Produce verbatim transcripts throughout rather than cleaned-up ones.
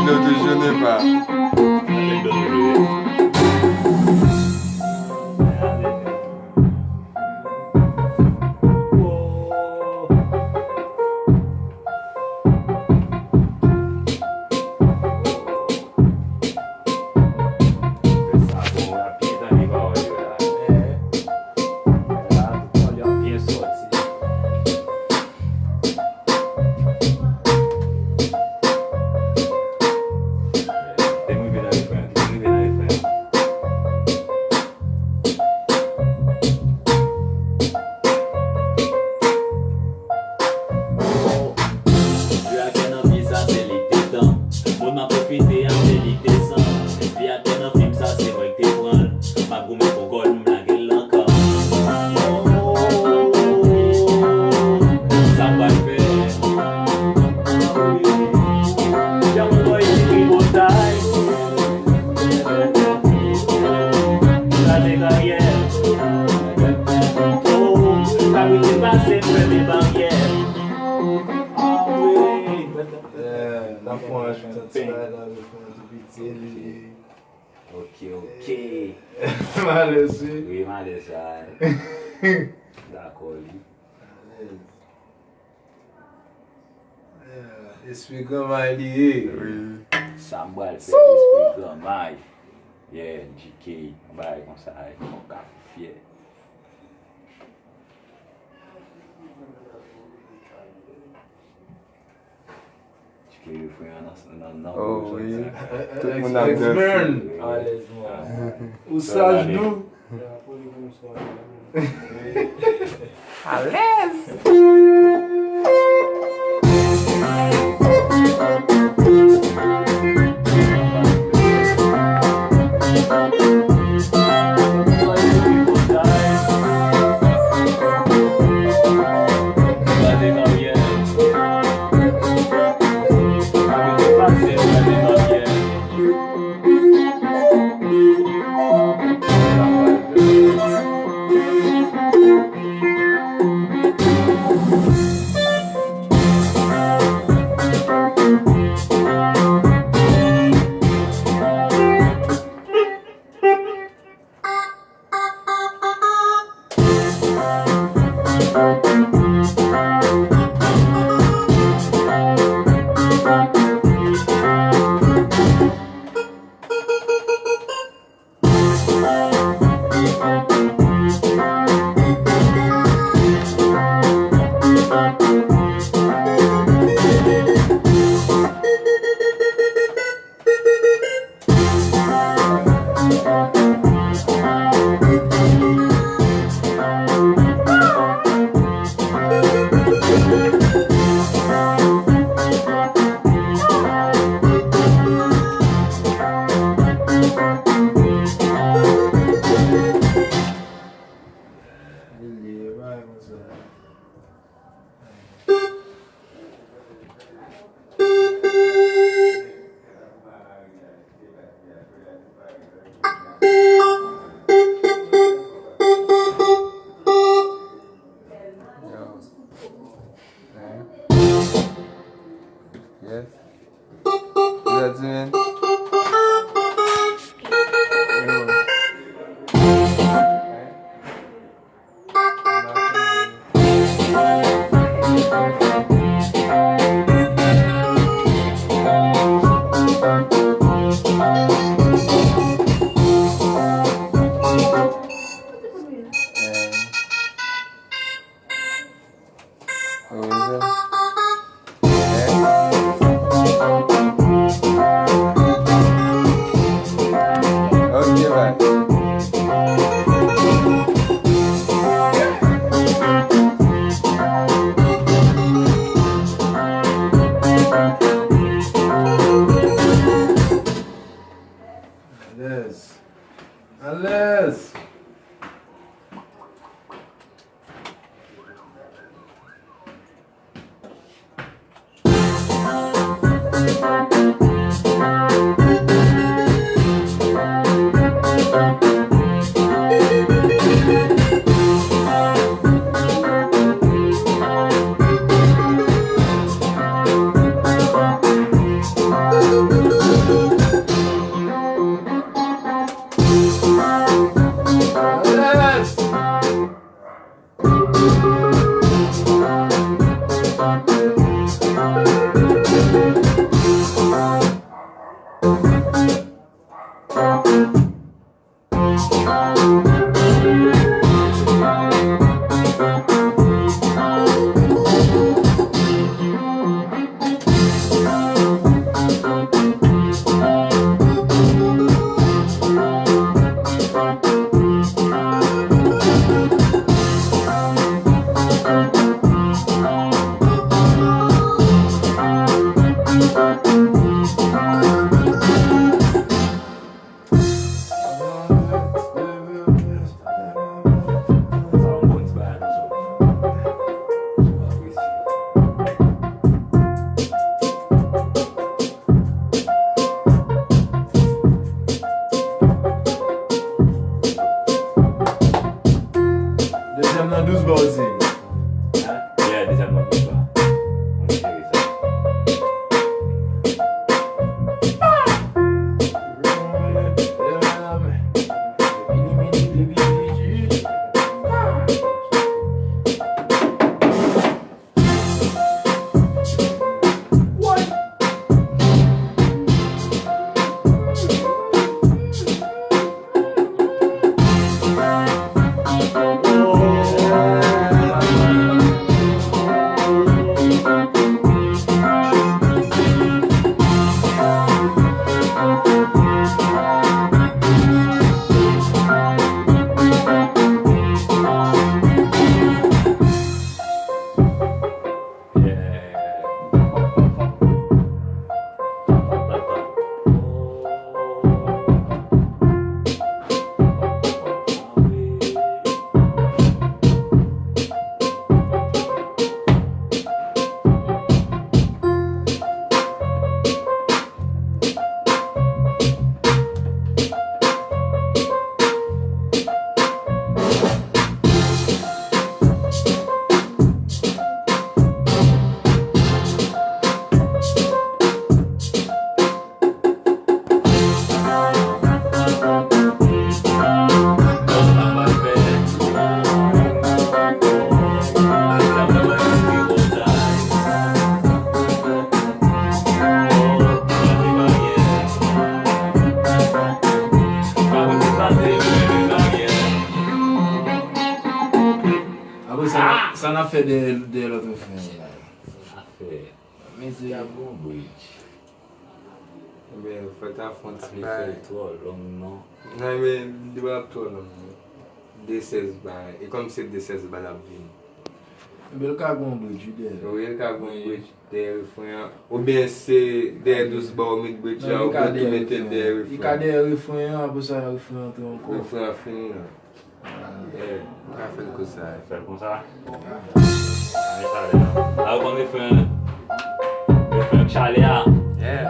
Dodo Jone pa. Sa bon, w ap byen tande pawòl yo la. La, pawòl yo ap byen sòti. Te m rive nan refren an, te m rive nan refren an. Vye aktè nan vi sa se li k te tan. Moun m ap pwofite a se li k te san. Vye aktè nan fim sa se mwen k te pran l. M ap goumen pou kò l, m lage l nan kan. Sa m pral fè? Young boy, tripotay. Kraze karyè. Oh, sa vle di pase m fèmen baryè. Yeah, n ap fè yon ajoute ti bagay nan refren an tou piti, li. Ok, ok. M alèz, wi. Wi, m alèz la. Dakò, wi. Alèz. Yeah, espri granmay li ye. Wi. Sa m pral fè, espri granmay. Yeah, G K, yon bagay konsa, yon ka fyè. Tike refren an nan, nan, nan. Oh, wi. Tout moun ap danse. Alèz, mwen. Ou saj, nou? Alèz. Yes. Yo, Dimen. Yo. Ok, bye. Alèz. Alèz. Dezyèm nan douz bò, Zing. Hein? Yeah, dezyèm nan douz bò. Mwen jere sa. Apre sa, sa n ap fè dèyè, dèyè lòt refren an la? Sa n ap fè? Mezanmi. Gabon Bridge. Ebyen, fè ta fè yon ti bagay. Li fè twò long, non? Non, men, li pa ap twò long, non. De sèz ba, e kòm se de sèz ba l ap vini. Ebyen, l ka gon bridge, wi, dèyè. Wi, l ka gon bridge dèyè refren an. Oubyen se dèyè douz ba ou met bridge la, oubyen tou mete l dèyè refren an. Li ka dèyè refren an, apre sa, refren an antre ankò. Refren an fini, non? Eh, nou ka fè l konsa. Fè l konsa? Ay, chalè a. La, ou konn refren, refren ak chalè a. Yeah.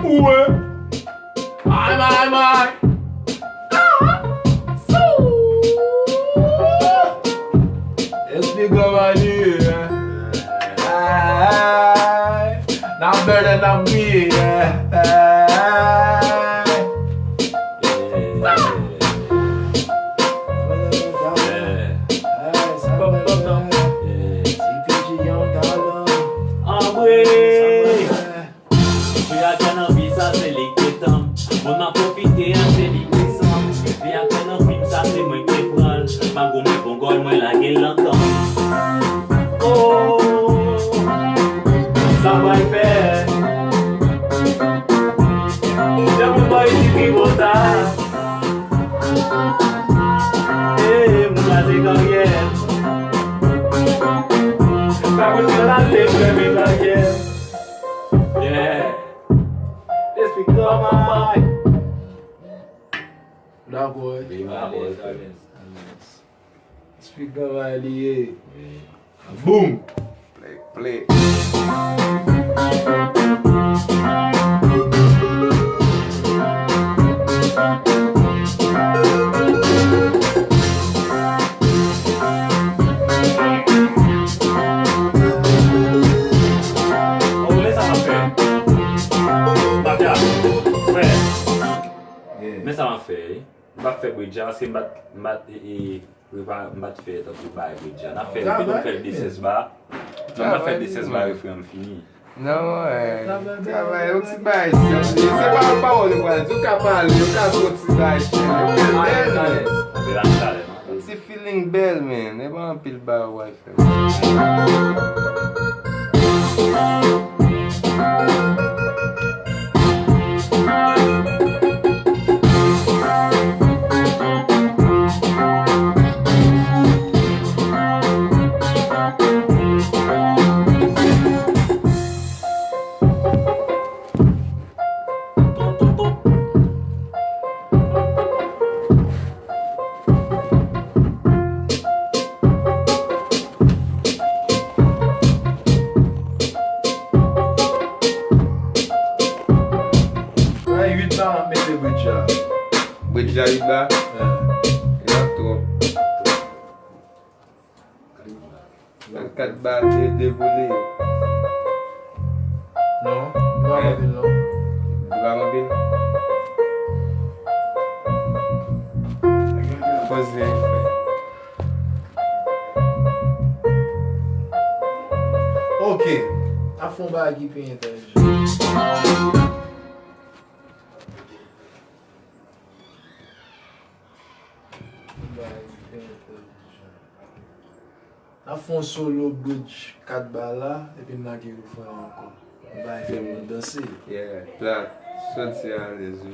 Ouwe! Ay, may, may! Ah! Sou! Espri granmay li ye, eh. Ay, n ap bèlè, n ap griye, eh. Anbre! Jwe ak kè nan vi sa se li k te tann. Mwen m ap pwofite a se li k desann. Vi ak kè nan fim sa se mwen k te pran l. M ap goumen pou gòl mwen lage l nan tann. Oh, sa pral fè. Jan pou bòy di pi bon sa. Eh, m kraze karyè. Pa konn se la se premye karyè. Yeah. Espri granmay. Dakò, wi. Wi, m alèz, alèz. Espri granmay li ye. Wi. Boom! Play, play. Oh, men sa m ap fè. Mafya, frè. Men sa m ap fè, wi. M p ap fè bridge a, paske m pa t, m pa t, e, e, prepa-, m pa t fè tankou bay bridge a. N ap fè, depi nou fè l de sèz ba, non, m pa t fè de sèz ba, refren an fini. Non, eh, travay, yon ti bay senp. Se pa yon pawòl yo pral di, ou ka pale, ou ka di yon ti bay senp. Yo fè l bèl, men. Yon ti feeling bèl, men. E pa anpil bay ou pral fè. Jalib la? L ap twòp. Kat ba te deboule. Non, li pa anpil non. Li pa anpil. Poze. Ok. Ap fè yon bagay ki pi entèlijan. Yon bagay ki pi entèlijan. N ap fè yon solo bridge kat ba la, epi n lage refren an ankò. Yon bagay fè moun danse. Yeah, plat. Soti alèz wi.